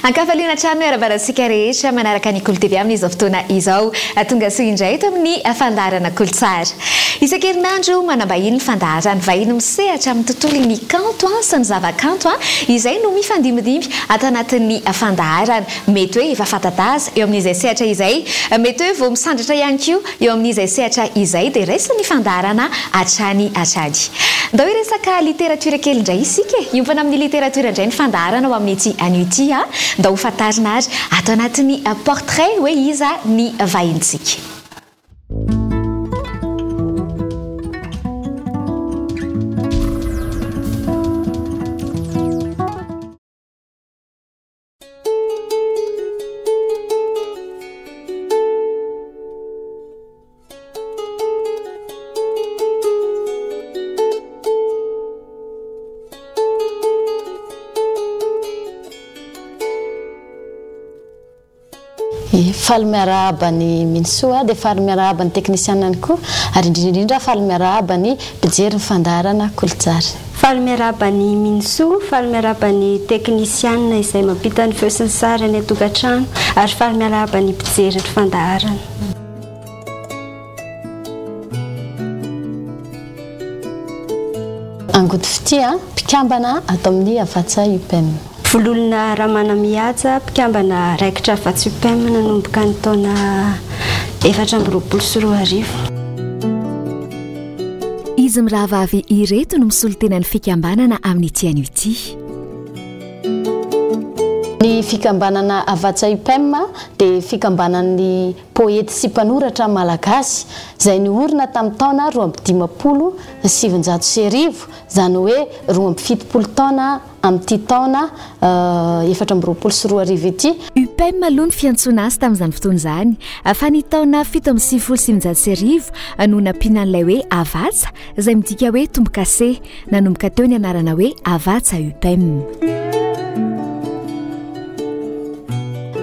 Ankafaliana hatrany no iarahabana antsika rehetra manaraka ny Kolo TV amin'izao fotoana izao. Tonga soa indray eto amin'ny fandaharana Kolo Tsara. Isan-kerinandro manam-bahiny ny fandaharana. Vahiny misehatra amin'ny tontolon'ny kanto sy ny zavakanto izay no mifandimbindimby ato anatin'ny fandaharana. Mety hoe efa fanta-daza eo amin'izay sehatra izay, mety hoe vao misandratra ihany koa eo amin'izay sehatra izay dia raisin'ny fandaharana hatrany hatrany. Ndao hiresaka literatiora kely indray isika e! Hiompana amin'ny literatiora indray ny fandaharana ho amin'ity anio ity a! Ndao ho fantarina ary ato anatin'ny portrait hoe iza ny vahintsika. Faly miarahaba an'i Minisoa dia faly miarahaba ny teknisianany koa ary indrindra indrindra faly miarahaba ny mpijery ny fandaharana Kolotsara. Faly miarahaba an'i Minisoa, faly miarahaba ny teknisianina izay mampita ny feo sy ny sary any an-tokantrano ary faly miarahaba ny mpijery ny fandaharana. Angoty Fitia, mpikambana ato amin'ny Havatsa UPEM. Vololona Ramanamihaja, mpikambana raikitra Havatsa UPEM nanomboka ny taona 2024. Izy mirahavavy ireto no misolo tena ny fikambanana amin'ity anio ity. Ny fikambanana Havatsa UPEM dia fikambanan'ny poety sy mpanoratra malagasy izay niorina tamin'ny taona 1952, izany hoe 72 taona amin'ity taona 2024 ity. UPEM aloha ny fiantsoana azy tamin'izany fotoana izany, fa ny taona 1997 no nampiana an'ilay hoe Havatsa, izay midika hoe tombo-kase. Nanomboka teo ny anarana hoe Havatsa UPEM.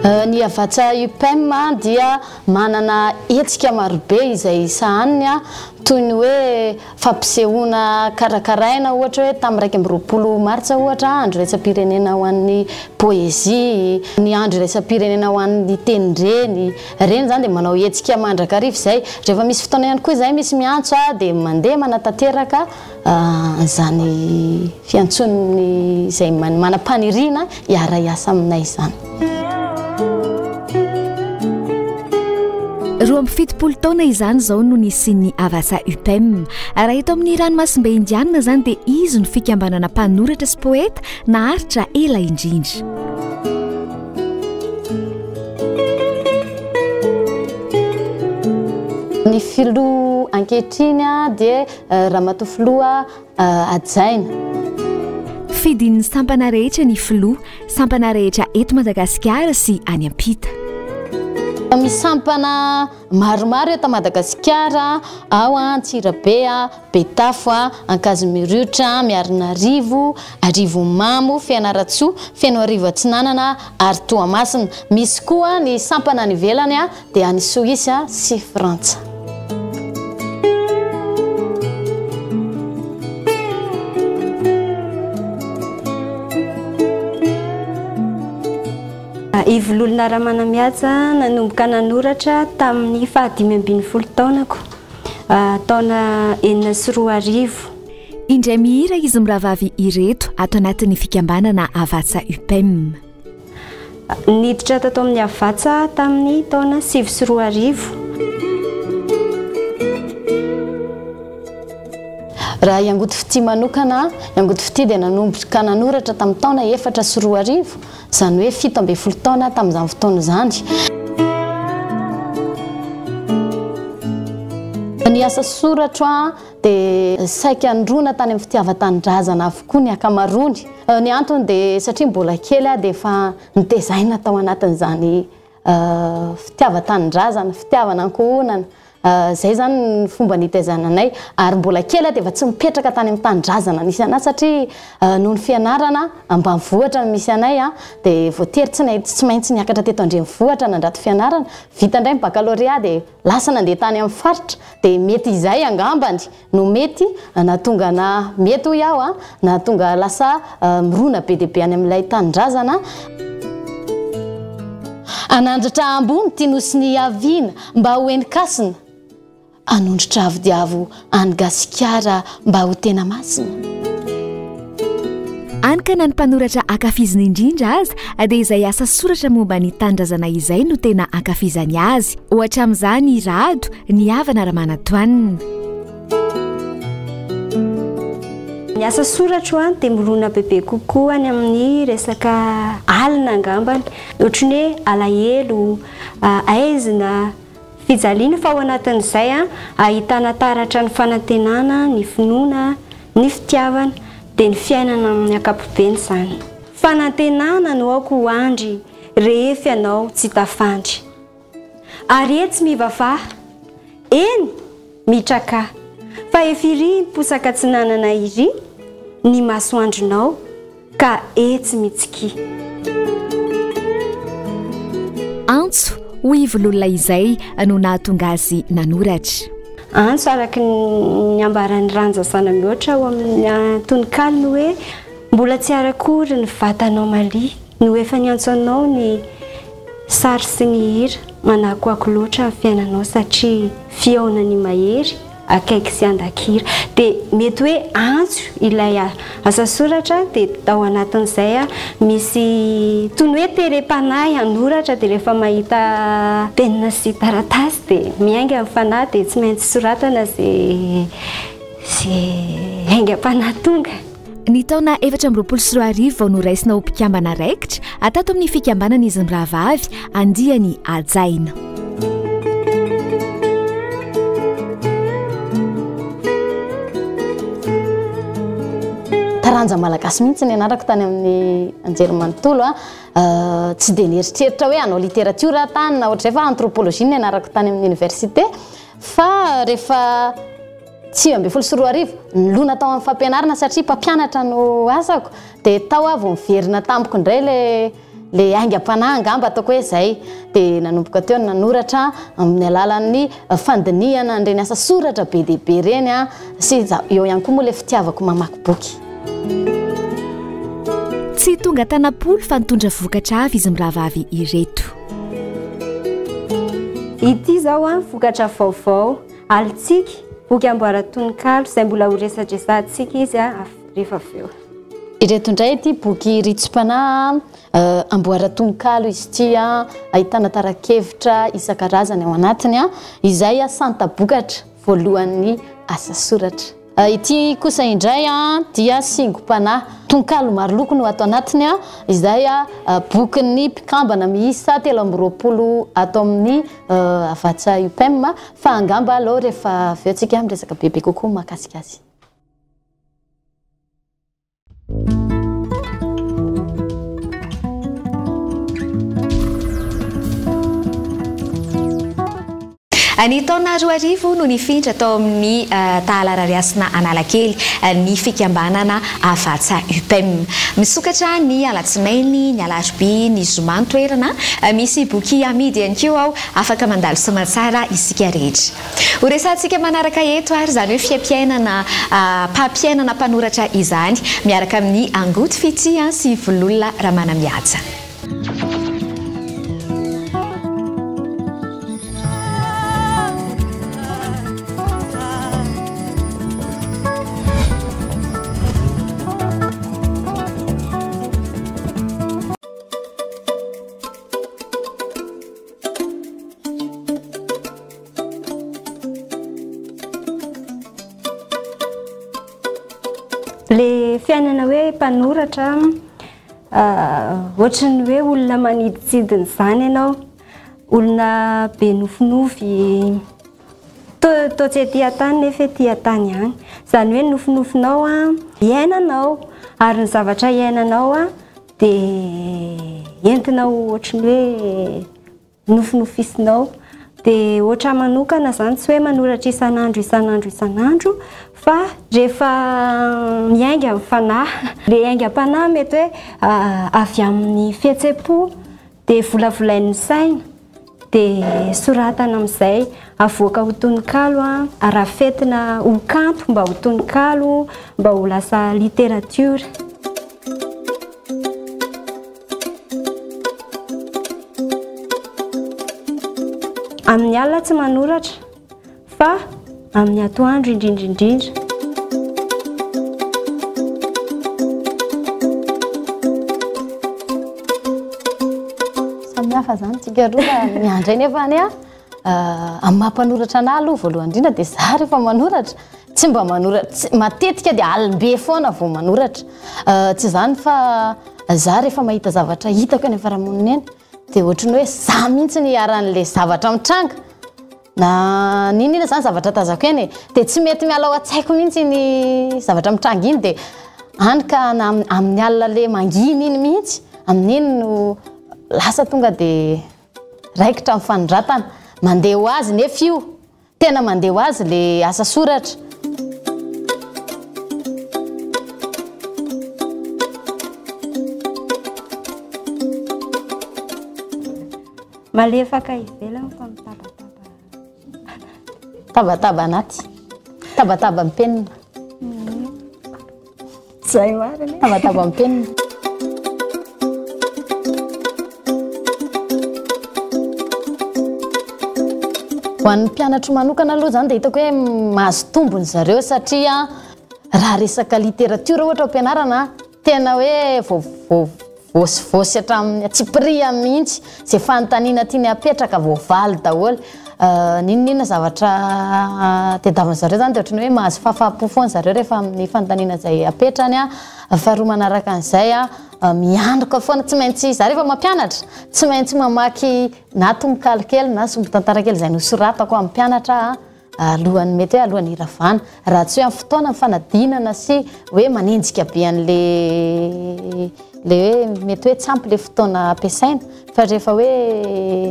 Ny Havatsa UPEM dia manana hetsika marobe izay sahaniny, toy ny hoe fampisehoana karakaraina ohatra hoe tamin'ny 21 martsa ohatra, andro iraisam-pirenena ho an'ny poezia, ny andro iraisam-pirenena ho an'ny tenin-dreny, ireny izany dia manao hetsika mandrakariva izay. Rehefa misy fotoana ihany koa izahay misy miantso dia mandeha manatanteraka an'izany fiantsoan'ny izay manam-paniriana hiara-hiasa aminay izany. 72 taona izany izao no nisian'ny Havàtsa UPEM. Raha eto amin'ny ranomasimbe Indianina izany dia izy no fikambanana mpanoratra sy poeta naharitra ela indrindra. Ny filoha ankehitriny dia Ramatoa Filoha Hajaina. Fidin'ny sampana rehetra ny filoha, sampana rehetra eto Madagasikara sy any am-pita. Misy sampana maromaro eto Madagasikara, ao Antsirabe, Betafo, Ankazomiriotra, Miarinarivo, Arivonimamo, Fianarantsoa, Fenoarivo Atsinanana ary Toamasina. Misy koa ny sampana any ivelany dia any Soisa sy Frantsa. I Vololona Ramanamihaja nanomboka nanoratra tamin'ny faha-15 taonako, taona 2006. Indray mihira izy mirahavavy ireto ato anatin'ny fikambanana Havatsa UPEM. Niditra tato amin'ny Havatsa aho tamin'ny taona 2009. Raha i Angoty Fitia manokana, i Angoty Fitia dia nanomboka nanoratra tamin'ny taona 2004, izany hoe 17 taona tamin'izany fotoana izany. Ny asa soratro dia saika nirona tany amin'ny fitiavan-tanindrazana avokoa ny ankamaroany. Ny antony dia satria mbola kely aho dia efa nitezaina tao anatin'izany fitiavan-tanindrazana, fitiavana ankohonana. Izay izany ny fomba nitaizana anay ary mbola kely aho dia efa tsy mipetraka tany amin'ny tanindrazana nisy anay satria noho ny fianarana ambanivohitra no misy anay dia voatery tsy tsy maintsy niakatra teto an-drenivohitra nandrato fianarana, vita indray ny baccalauréat dia lasa nandeha tany amin'ny faritra dia mety izay angambany no mety nahatonga ana, mety hoy aho nahatonga lasa mirona be dia be any amin'ilay tanindrazana. Hanandratra ambony ity nosy niaviana mba ho henin-kasina, hanondrotra avo dia avo any Gasikara mba ho tena masina. Hany ka na ny mpanoratra ankafiziny indrindra aza dia izay asa soratra momba ny tanindrazana izay no tena ankafizany azy. Ohatra amin'izany i Rado, Ny Havana Ramanantoanina. Ny asa soratro dia mirona bebe kokoa any amin'ny resaka alina angambany. Ohatran'ny hoe alahelo, aizina, fijaliana fa ao anatin'izay ahitana taratra ny fanantenana, ny finoana, ny fitiavana, dia ny fiainana amin'ny ankapobeny izany. Fanantenana no aoka ho andry rehefa ianao tsy tafandry. Ary etsy mivavaha, eny, mitrakà, fa efa iry miposaka atsinanana iry ny masoandronao ka etsy mitsikia. Antso, hoy i Vololona izay no nahatonga azy nanoratra. Antso araka ny ambaran'i Ranja Zanamihoatra ao amin'ny tononkalony hoe, Mbola tsy ary akory ny vatanao malia no efa niantso anao ny sary sy ny hira manakoako loatra ny fiainanao satria fihaonan'ny mahery akaiky sy andakira dia mety hoe antso ilay asa soratra dia ao anatin'izay misy toy ny hoe terem-panahy hanoratra dia rehefa mahita penina sy taratasy dia miainga ny fanahy dia tsy maintsy soratana izay izay aingam-panahy tonga. Ny taona 2024 vao noraisina ho mpikambana raikitra tato amin'ny fikambanana izy mirahavavy andiany Hajaina. Taranja malagasy mihitsy ny anarako tany amin'ny anjerimanontolo a. Tsy dia nieritreritra hoe hanao literatiora aho tany na ohatr'izay fa anthropologie no nianarako tany amin'ny université. Fa rehefa 2019, nilona tao amin'ny fampianarana satria mpampianatra no asako, dia tao aho vao niverina tamiko indray ilay ilay aingam-panahy angamba ataoko hoe izay. Dia nanomboka teo nanoratra amin'ny alalan'ny fandinihana an'ireny asa soratra be dia be ireny sy eo ihany koa moa ilay fitiavako mamaky boky. Tsy tonga tanam-polo fa nitondra vokatra avy izy mirahavavy ireto. Ity izao vokatra vaovao. Alintsika, boky amboaran-tononkalo izay mbola ho resadresahantsika izy rehefa avy eo. Ireto indray ity boky Ritsim-panahy, amboaran-tononkalo izy ity, ahitana tara-kevitra isan-karazany ao anatiny, izay santa-bokatra voalohan'ny asa soratra. Ity kosa indray dia singom-panahy. Tononkalo maro loko no ato anatiny, izay bokin'ny mpikambana miisa 23 ato amin'ny Havatsa UPEM, fa angamba aleo rehefa avy eo tsika miresaka bebe kokoa mahakasika azy. Ny taona 2000 no nifindra tao amin'ny Tahala Rarihasina Analakely ny fikambanana Havatsa UPEM. Misokatra ny alatsinainy, ny alarobia, ny zoma ny toerana. Misy boky amidy ihany koa ao, afaka mandalo soamatsara isika rehetra. Ho resahantsika manaraka eto ary izany hoe fiaimpiainana mpampiainana mpanoratra izany miaraka amin'ny Angoty Fitia sy Vololona Ramanamihaja. Le fiainana hoe mpanoratra ohatran'ny hoe olona manidintsidina izany ianao, olona be nofinofy, toa tsy ety an-tany nefa ety an-tany ihany. Izany hoe ny nofinofinao iainanao ary ny zavatra iainanao dia entinao ohatran'ny hoe Nofinofisinao. Dia ohatra manokana izany tsy hoe manoratra isan'andro isan'andro isan'andro fa rehefa miainga ny fanahy. Ilay aingam-panahy mety hoe avy amin'ny fihetsem-po dia volavolain'ny saina dia soratana amin'izay, avoaka ho tononkalo, arafetina ho kanto mba ho tononkalo, mba ho lasa literatiora. Amin'ny alina tsy manoratra fa amin'ny atoandro indrindra indrindra. Samy hafa izany tsika roa fa ny ahy indray nefa anie amin'ny maha mpanoratra anah aloha voalohany indrindra dia za rehefa manoratra tsy mba manoratra, matetika dia alim-be foana vao manoratra. Tsy izany fa za rehefa mahita zavatra hitako eny amin'ny fiarahamonina eny dia ohatran'ny hoe za mihitsy no iharan'ilay zavatra mitranga na n'inon'inona izany zavatra tazako eny e, dia tsy mety miala ao an-tsaiko mihitsy iny zavatra mitranga iny dia hany ka na amin'ny alina ilay mangina iny mihitsy, amin'iny no lasa tonga dia raikitra ny fanoratana, mandeha ho azy nefa io. Tena mandeha ho azy le asa soratra. Malefaka ivelany fa mitabataba anaty. Tabataba anaty. Tabataba amin'ny penina. Zay marina e. Tabataba amin'ny penina. Ho an'ny mpianatro manokana aloha izany dia hitako hoe mahazo tombony zareo satria raha resaka literatiora ohatra ao am-pianarana tena hoe vao vao voasivosy hatramin'ny antsipiriany mihitsy izay fanontaniana tiany hapetraka voavaly daholo. N'inon'inona zavatra tadiavin'ny zareo izany dia ohatran'ny hoe mahazo fahafaham-po foana zareo rehefa amin'ny fanontaniana izay apetrany. Faharoa manaraka an'izay, mianoka foana, tsy maintsy, za rehefa mampianatra, tsy maintsy mamaky na tononkalo kely na sombin-tantara kely izay nosoratako amin'ny mpianatra aho. Alohan'ny mety hoe alohan'ny hiravana, raha tsy hoe amin'ny fotoana ny fanadinana sy hoe manenjika be an'le le hoe mety hoe tsy ampy le fotoana ampiasaina fa rehefa hoe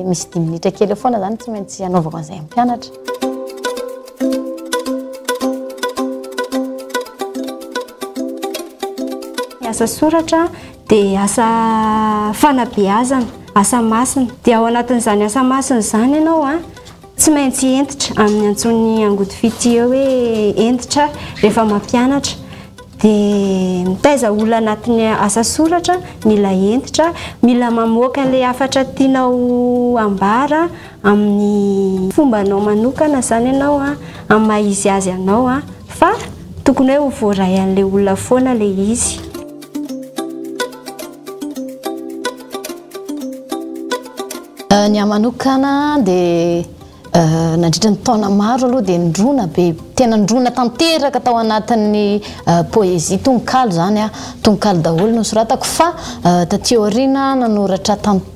misy dimy minitra kely eo foana zany tsy maintsy anaovako an'izay amin'ny mpianatra. Ny asa soratra dia asa fanabeazana, asa masina. Dia ao anatin'izany asa masina izany ianao an, Tsy maintsy hentitra amin'ny antsoin'ny angody fitia eo hoe hentitra rehefa mampianatra dia mitaiza olona anatin'ny asa soratra, mila hentitra, mila mamoaka ilay hafatra tianao ambara amin'ny fombanao manokana izany ianao amin'ny maha izy azy anao fa tokony hoe ho voaray an'ilay olona foana ilay izy. Ny ahy manokana dia nandritra ny taona maro aloha dia nirona be, tena nirona tanteraka tao anatin'ny poésie, tononkalo izany aho, tononkalo daholo no nosoratako fa taty aoriana nanoratra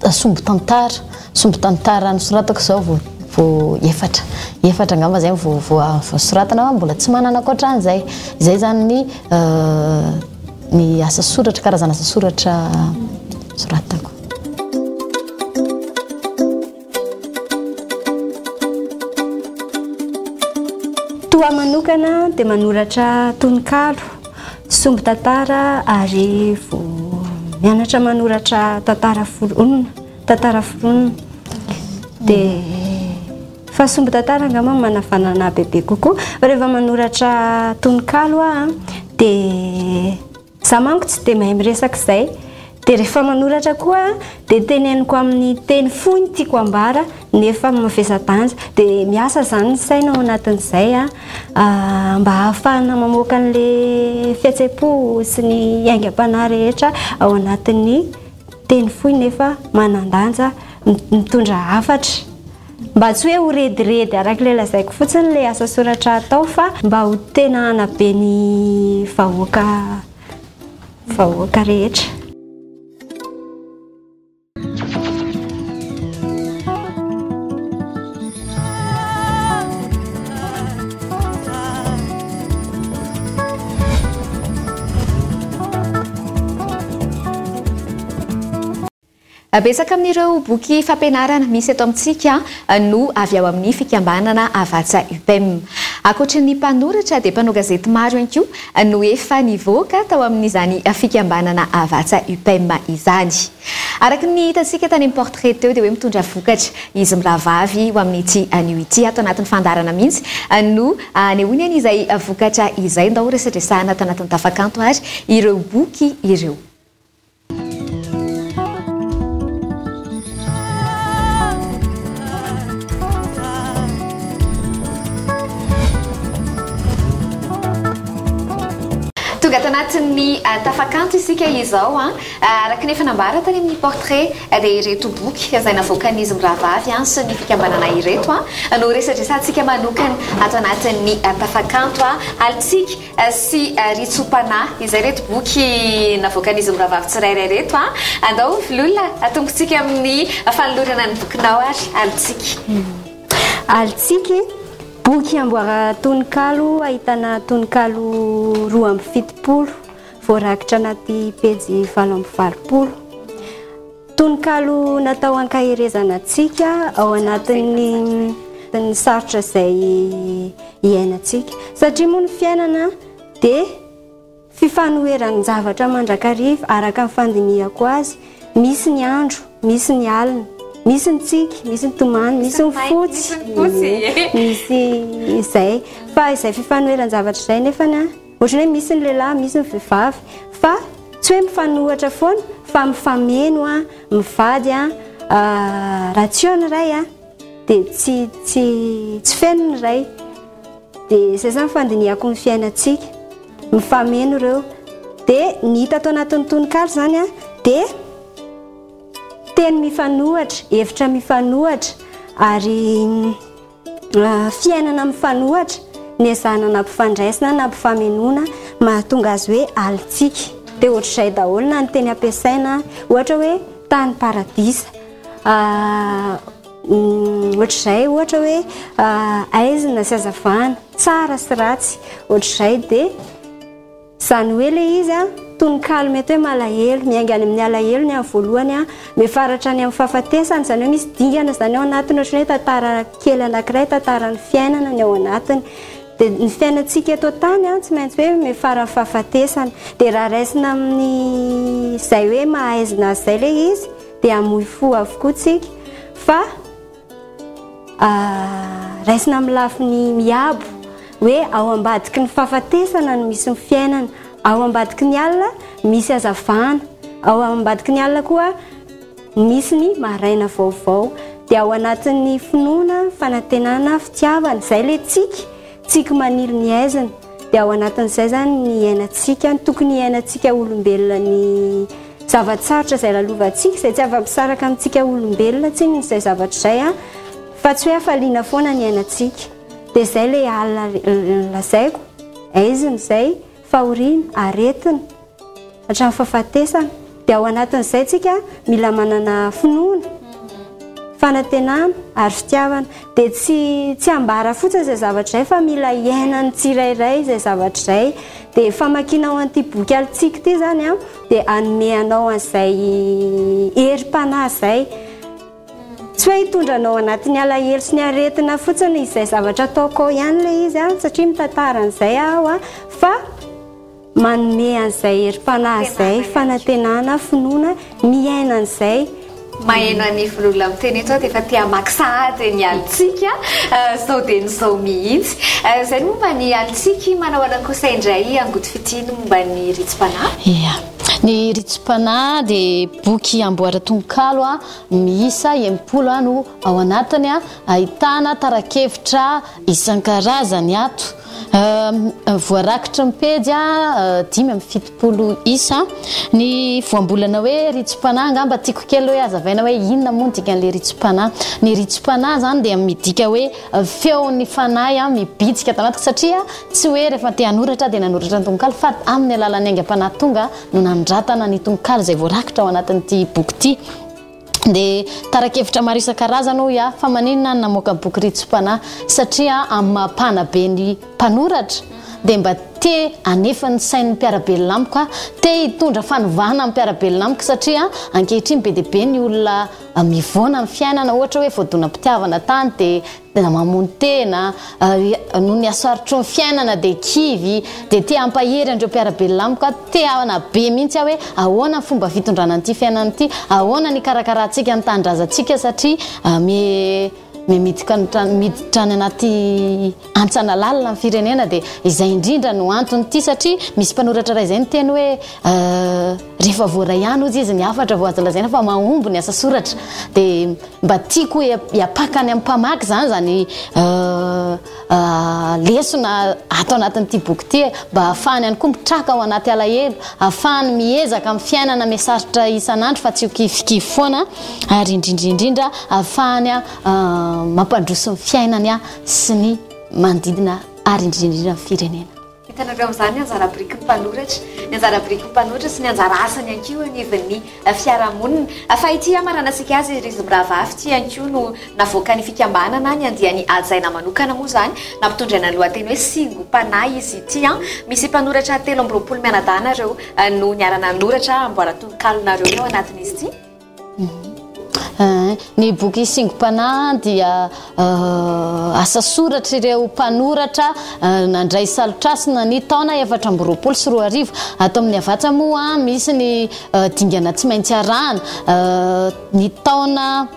sombin-tantara, sombin-tantara nosoratako izao vao vao efatra, efatra angamba izay vao vao nosoratana fa mbola tsy manana ankoatran'izay, izay izany ny ny asa soratra, karazana asa soratra soratako. Toa ahy manokana dia manoratra tononkalo, sombin-tantara ary vao mianatra manoratra tantara foronina, tantara foronina. Dia fa sombin-tantara angamba no manavanana ahy bebe kokoa. Fa rehefa manoratra tononkalo aho dia Za manko tsy dia mahay miresaka izay, dia rehefa manoratra koa dia teneniko amin'ny teny fohy ny tiako ambara nefa mavesa-danja, dia miasa izany ny saina ao anatin'izay mba hahafahana mamoaka an'ilay fihetsem-po sy ny aingam-panahy rehetra ao anatin'ny teny fohy nefa manan-danja, mitondra hafatra. Mba tsy hoe ho rediredy araka ilay lazaiko fotsiny ilay asa soratra atao fa mba ho tena hanabe ny vahoaka vahoaka rehetra. Betsaka amin'ireo boky fampianarana misy eto amintsika no avy ao amin'ny fikambanana Havatsa UPEM. Ankoatry ny mpanoratra dia mpanao gazety maro ihany koa no efa nivoaka tao amin'izany fikambanana Havatsa UPEM izany. Araka ny hitantsika tany amin'ny portrait teo dia hoe mitondra vokatra izy mirahavavy ho amin'ity anio ity. Ato anatin'ny fandaharana mihitsy no anehoany an'izay vokatra izay. Ndao horesadresahana ato anatin'ny Tafakanto ary ireo boky ireo. Tonga ato anatin'ny eh, tafakanto isika izao an. Eh, araka ny efa nambara tany amin'ny portrait eh, dia ireto boky izay navoakan'izy mirahavavy an sy ny fikambanana ireto an no resadresantsika manokana ato anatin'ny tafakanto an. Alintsika sy Ritsom-panahy. Izay ireto boky navoakan'izy mirahavavy tsirairay ireto a. Andao Vololona, atombotsika amin'ny fanolorana ny bokinao ary Alitsiky. Alitsiky, boky amboara tononkalo ahitana tononkalo 72 voarakitra anaty pejy 88. Tononkalo natao hankaherezana antsika ao anatin'ny ny sarotra izay iainantsika. Satria moa ny fiainana dia fifanoheran-javatra mandrakariva araka ny fandinihako azy. Misy ny andro, misy ny alina, misy ny tsiky, misy ny tomany, misy ny fotsy, misy izay. Fa izay fifanoheran-javatra izay nefany ohatran'ny hoe misy ny lehilahy, misy ny vehivavy fa Tsy hoe mifanohatra foana fa mifameno an, mivady an, raha tsy eo ny iray an dia tsy tsy tsy feno ny iray. Dia izay izany fandinihako ny fiainantsika, mifameno ireo. Dia ny hita ato anatin'ny tononkalo izany an dia teny mifanohatra, hevitra mifanohatra ary Fiainana mifanohatra, nezahana nampifandraisina, nampifamenoana, mahatonga azy hoe alintsika. Dia ohatr'izay daholo na ny teny ampiasaina, ohatra hoe tany paradisa, ohatr'izay ohatra hoe aizina sy hazavana, tsara sy ratsy, ohatr'izay dia. Izany hoe ilay izy an, tononkalo mety hoe malahelo, miainga any amin'ny alahelo ny amin'ny voalohany an, miafara hatrany amin'ny fahafatesana, izany hoe misy dingana izany ao anatiny ohatran'ny hoe tantara kely anankiray, tantaran'ny fiainana ny ao anatiny. Dia ny fiainantsika eto an-tany an, tsy maintsy hoe miafara amin'ny fahafatesana. Dia raha raisina amin'izay hoe maha-aizina azy izay ilay izy, dia hamoy fo avokoa tsika. Fa. Raisina amin'ny lafiny miabo hoe ao ambadiky ny fahafatesana no misy ny fiainana, ao ambadiky ny alina misy hazavana, ao ambadiky ny alina koa misy ny maraina vaovao. Dia ao anatin'ny finoana, fanantenana, fitiavana, izay ilay tsiky, tsiky manilo ny aizina. Dia ao anatin'izay izany ny iainantsika, ny tokony hiainantsika olombelona ny zava-tsarotra izay lalovantsika, izay tsy afa-misaraka amintsika olombelona tsinona izay zavatra izay an, fa tsy hoe hafaliana foana ny iainantsika. Dia izay ilay alina lazaiko, aizina izay, fahoriana, aretina, hatramin'ny fahafatesana. Dia ao anatin'izay tsika mila manana finoana, fanantenana ary fitiavana. Dia tsy tsy ambara fotsiny izay zavatra izay fa mila iainan'ny tsirairay izay zavatra izay. Dia famakiana ao an'ity boky Alitsiky ity izany an, dia hanome anao an'izay herim-panahy izay. Tsy hoe hitondra anao anatin'ny alahelo sy ny aretina fotsiny izay zavatra ataoko ao ihany ilay izy an, satria mitantara an'izay aho an, fa Manome an'izay herim-panahy izay, fanantenana, finoana, miaina an'izay. Maheno an'i Vololona miteny eto aho dia efa te hamaky sahady ny alintsika zao dia ny zao mihitsy. Izay ny momba ny alintsiky, manao ahoana kosa indray Angoty Fitia ny momba ny ritsim-panahy? Ia. Ny ritsim-panahy dia boky amboaran-tononkalo miisa 60 no ao anatiny, ahitana tara-kevitra isan-karazany ato. Voarakitry ny pejy 75 isa. Ny voambolana hoe ritsim-panahy angamba tiako kely hoe hazavaina hoe inona moa ny dikan'ilay ritsim-panahy. Ny ritsim-panahy izany dia midika hoe feon'ny fanahy mibitsika ato anatiko satria tsy hoe rehefa te hanoratra aho dia nanoratra ny tononkalo fa amin'ny alalan'ny aingam-panahy tonga no nanoratana ny tononkalo izay voarakitra ao anatin'ity boky ity. Dia tara-kevitra maro isan-karazany hoy aho, fa maninona aho no namoaka boky ritsim-panahy? Satria amin'ny maha mpanabe ny mpanoratra, dia mba te hanefa ny sain'ny mpiara-belona amiko aho, te hitondra fanovana amin'ny mpiara-belona amiko satria ankehitriny be dia be ny olona mivoana amin'ny fiainana, ohatra hoe voadonam-pitiavana tany dia Tena mamono tena, noho ny hasarotry ny fiainana dia kivy, dia te hampahery an'ireo mpiara-belona amiko aho, te hanabe mihitsy aho hoe ahoana ny fomba fitondrana an'ity fiainana ity, ahoana ny hikarakarantsika ny tanindrazantsika satria me me miditra miditra any anaty hantsana lalina ny firenena dia izay indrindra no anton'ity satria misy mpanoratra iray izay niteny hoe rehefa voaray ihany hozy izy ny hafatra vao azo lazaina fa mahomby ny asa soratra dia Mba tiako hiapaka any amin'ny mpamaky izany izany lesona ato anatin'ity boky ity e, mba hahafahany ihany koa mitraka ao anaty alahelo, hahafahany miezaka amin'ny fiainana mihasarotra isan'andro fa tsy ho kivikivy foana ary indrindra indrindra hahafahany mampandroso ny fiainany sy ny manodidina ary indrindra indrindra ny firenena. Hitanareo amin'izany ny anjara birikin'ny mpanoratra, ny anjara birikin'ny mpanoratra sy ny anjara asany ihany koa eo anivon'ny fiarahamonina. Fa ity hamaranantsika azy ry izy mirahavavy ity ihany koa no navoakan'ny fikambanana ny andiany hajaina manokana moa izany, nampitondraina ny lohateny hoe Singom-panahy izy ity. Misy mpanoratra 23 mianadahy nareo no niara-nanoratra amboaran-tononkalonareo ao anatin'izy ity. Ny boky Singom-panahy dia asa soratr'ireo mpanoratra nandray salotrasina ny taona 2024. Ato amin'ny Havatsa moa misy ny dingana tsy maintsy arahana. Ny taona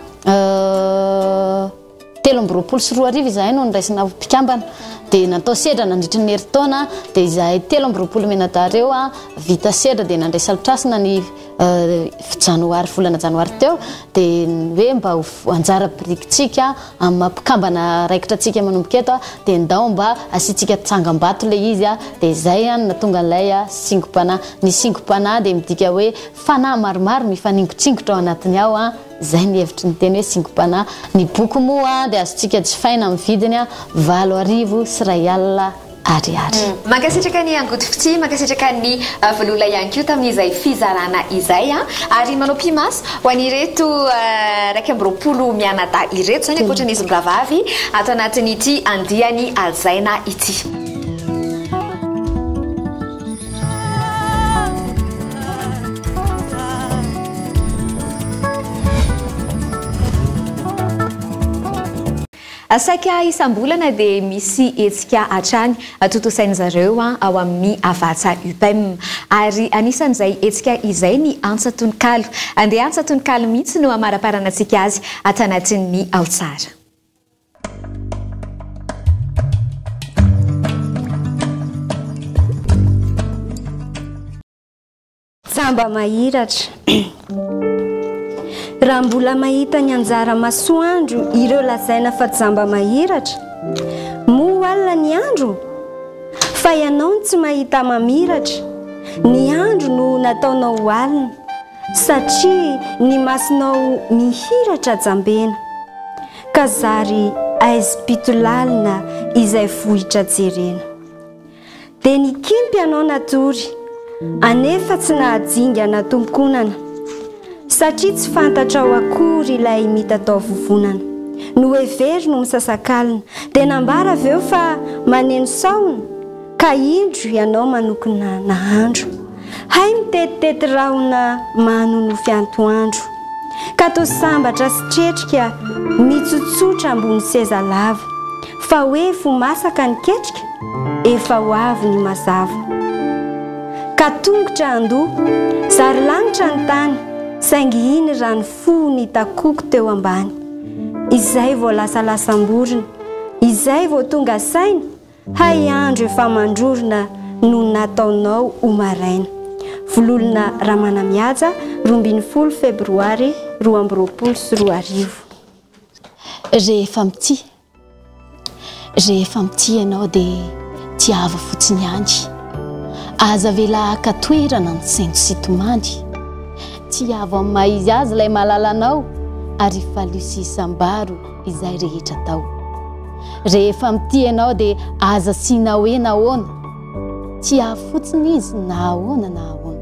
2023 izahay no noraisina ho mpikambana dia natao sedra nandritry ny herintaona dia izahay 23 mianadahy ireo vita sedra dia nandray salotrasina ny janoary volana janoary teo dia ny hoe mba ho anjara birikintsika amin'ny maha mpikambana raikitra antsika manomboka eto dia ndao mba asiantsika tsangambato ilay izy dia izay no nahatonga an'ilay singom-panahy. Ny singom-panahy dia midika hoe fanahy maromaro mifaningotsingotra ao anatiny ao. Izay ny hevitry ny teny hoe singom-panahy. Ny boky moa dia azontsika jifaina amin'ny vidiny 2008 ariary. Mankasitraka ny Angoty Fitia, mankasitraka ny Vololona ihany koa tamin'izay fizarana izay ary manao pi-maso ho an'ireto 21 mianadahy ireto izany ankoatran'izy mirahavavy ato anatin'ity andiany Hajaina ity. Saika isam-bolana dia misy hetsika hatrany tontosain'ny zareo ao amin'ny Havatsa UPEM. Ary anisan'izay hetsika izay ny antsa tononkalo. Andeha antsa tononkalo mihitsy no hamaraparanantsika azy ato anatin'ny Ao Tsara. Jamba mahiratra. Raha mbola mahita ny anjara masoandro ireo lazaina fa jamba mahiratra, moa alina ny andro? Fa ianao no tsy mahita mamiratra, ny andro no nataonao ho alina. Satria ny masonao mihiratra jambena, ka zary aizim-pito lalina izay vohitra jerena. Dia nikimpy ianao natory, anefa tsy nahajingana tomponana, satria tsy fantatrao akory ilay mitatao vovonana. Noheveriny ho misasakalina, dia nambara avy eo fa maneno sahona, Ka indro ianao manokona nahandro. Hay mitetitety rahona manonofy antoandro. Ka toa sambatra sy tretrika mitsotsotra ambony seza lava. Fa hoe fo masaka ny ketrika, efa ho avy ny mazava. Ka tongotra handoa, zary lanitra ny tany, saingy iny rano fo nitakoko teo ambany. Izay vao lasalasam-borona, izay vao tonga saina, Hay andro efa mandrorona no nataonao ho maraina. Vololona Ramanamihaja, 12 febroary 2022. Rehefa mitia, rehefa mitia ianao dia tiava fotsiny ihany. Aza avela haka toerana ny sento sy tomany. Tiavo amin'ny maha izy azy ilay malalanao ary ifalio sy isambaro izay rehetra atao. Rehefa mitia ianao dia aza asiana hoe nahoana. Tiavo fotsiny izy na ahoana na ahoana.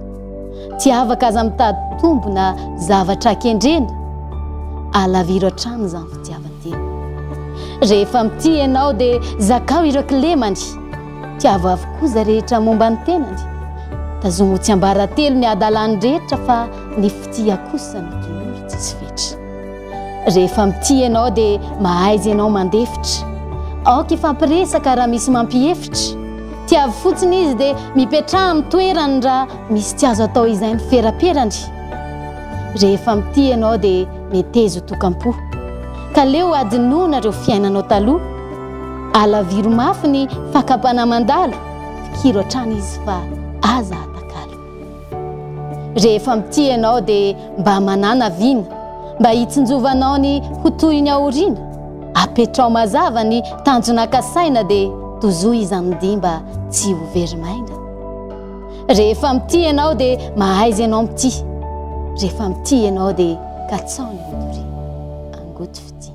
Tiavaka aza mitady tombo na zavatra kendrena. Alaviro hatrany izany fitiavan-tena. Rehefa mitia ianao dia zakao ireo kilemany. Tiavo avokoa izay rehetra momba ny tenany. Tazomy ho tsiambaratelo ny hadalany rehetra fa ny fitia kosa no tolory tsisy fetra. Rehefa mitia ianao dia mahaiza ianao mandefitra. Aoka hifampiresaka raha misy mampihefitra. Tiavo fotsiny izy dia mipetraha amin'ny toerany raha misy tsy azo atao izay ny feraperany. Rehefa mitia ianao dia meteza ho tokam-po. Ka leo hadinoana ireo fiainanao taloha. Alaviro mafy ny fakam-panahy mandalo, fikiro hatrany izy fa aza atakalo. Rehefa mitia ianao dia mba manàna vina, mba hitsinjovanao ny ho tohiny aoriana. Apetrao mazava ny tanjona kasaina dia tozoy izany dia mba tsy ho very maina. Rehefa mitia ianao dia mahaiza ianao mitia. Rehefa mitia ianao dia katsao ny ho doria. Angoty fitia.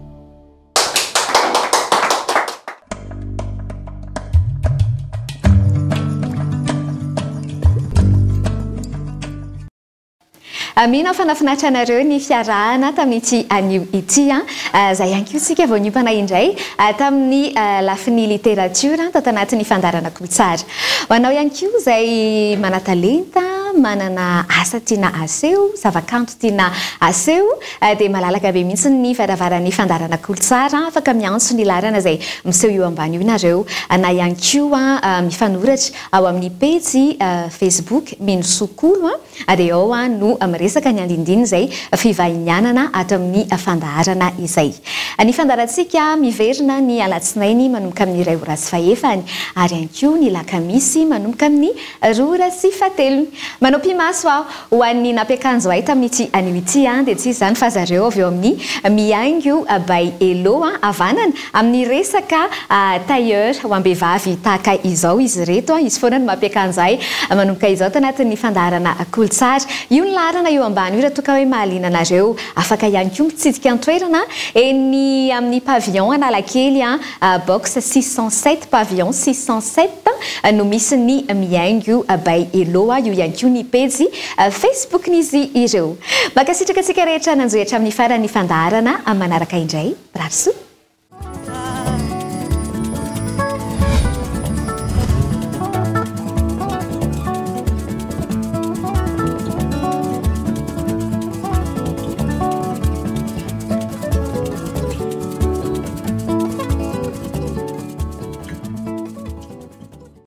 Mino aho fa nahafinaritra anareo ny fiarahana tamin'ity anio ity. Izay ihany koa isika vao niompana indray tamin'ny lafiny literatiora tato anatin'ny fandaharana Kolotsara. Ho anao ihany koa izay manan-talenta, manana asa tiana aseho, zava-kanto tiana aseho dia malalaka be mihitsy ny varavaran'ny fandaharana Kolotsara. Afaka miantso ny laharana izay miseho eo ambany io nareo na ihany koa mifanoratra ao amin'ny pejy Facebook Minosoa Kolo dia ao no miresaka ny andinindininy izay fivahinianana ato amin'ny fandaharana izay. Ny fandaharantsika miverina ny alatsinainy manomboka amin'ny iray ora sy fahefany ary ihany koa ny lakamisy manomboka amin'ny roa ora sy fahatelony. Manao pi-maso aho Ho an'ny nampiakanjo ahy tamin'ity anio ity dia tsy iza izany fa zareo avy eo amin'ny Mihaingo by Elo havanana amin'ny resaka tailleur ho am-behivavy tahaka izao izy ireto. Izy foana no mampiakanjo ahy manomboka izao tanatin'ny fandaharana Kolotsara. Io ny laharana eo ambany io raha toa ka hoe mahaliana anareo. Afaka ihany koa mitsidika an-toerana eny amin'ny pavillon Analakely Box 607, pavillon 607 no misy ny Mihaingo by Elo, io ihany koa ny pejy Facebook-n'izy ireo. Mankasitraka antsika rehetra nanjohy hatramin'ny faran'ny fandaharana, manaraka indray, mirary soa.